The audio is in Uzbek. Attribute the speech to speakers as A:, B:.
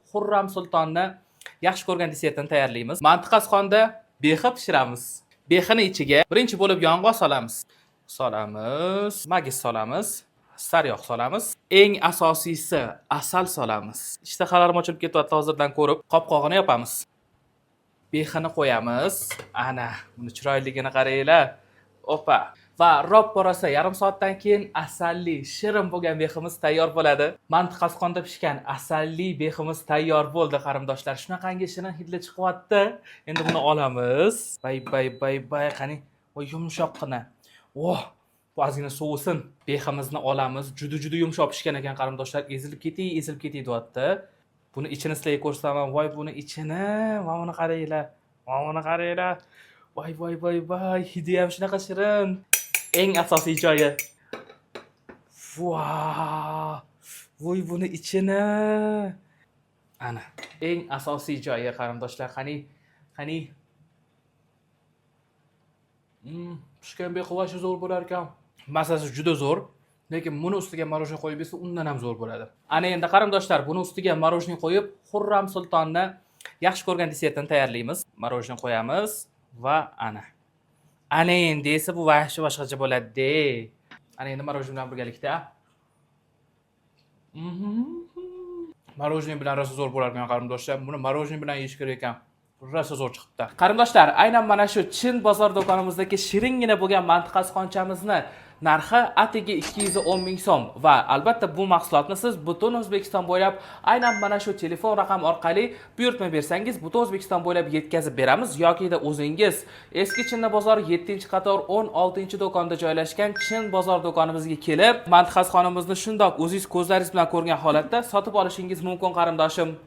A: Xurram Sultonni yaxshi ko'rgan desertini tayyorlaymiz. Mantiqasxonda bexi pishiramiz. Bexini ichiga birinchi bo'lib yong'oq solamiz. Solamiz, magiz solamiz, sariyog' solamiz. Eng asosiysi, asal solamiz. Ishtahalarim ochilib ketyapti hozirdan ko'rib. Qopqog'ini yopamiz. Bexini qo'yamiz. Ana, buni chiroyligini qaranglar. Opa. Va roppa rosa yarim soatdan keyin asalli, shirin bo'lgan beximiz tayyor bo'ladi. Mantiqasxonda pishgan asalli beximiz tayyor bo'ldi, qarindoshlar. Shunaqangi shirin hidli chiqyapti. Endi buni olamiz. Bay bay bay bay, qani. Voy, yumshoqqina. Oh, bu ozgina sovisin. Beximizni olamiz. Juda juda yumshoq pishgan ekan, qarindoshlar. Ezilib ketay, ezilib ketay deyapti. Buni ichini sizlarga ko'rsataman. Voy, buni ichini, mana buni qaranglar. Mana buni qaranglar. Voy voy voy voy, hidi ham shunaqa shirin. Eng asosiy joyi. Vau! Voy, buni ichini. Ana, eng asosiy joyi, qarindoshlar, qani, qani. Pishgan behi вообще zo'r bo'lar ekan. Mazasi juda zo'r. Lekin buni ustiga мороженое qo'yib yesa, undan ham zo'r bo'ladi. Ana endi, qarindoshlar, buni ustiga мороженое qo'yib, Xurram Sultonni yaxshi ko'rgan desertini tayyorlaymiz. Мороженое qo'yamiz va ana. Ana endi esa bu вообще boshqacha bo'ladi-da. Ana endi мороженое bilan birgalikda. Мороженое bilan rosa zo'r bo'lar ekan, qarindoshlar. Buni мороженое bilan yeyish kerak ekan. Rosa zo'r chiqibdi. Qarindoshlar, aynan mana shu Chin bozor do'konimizdagi shiringina bo'lgan mantiqasxonchamizni narxi atigi 210 ming so'm va albatta bu mahsulotni siz butun O'zbekiston bo'ylab aynan mana shu telefon raqam orqali buyurtma bersangiz, butun O'zbekiston bo'ylab yetkazib beramiz yokida o'zingiz Eski Chinni bozori 7-qator 16-do'konda joylashgan Chin bozor do'konimizga kelib, mantiqasxonamizni shundoq o'zingiz ko'zlaringiz bilan ko'rgan holatda sotib olishingiz mumkin, qarindoshim.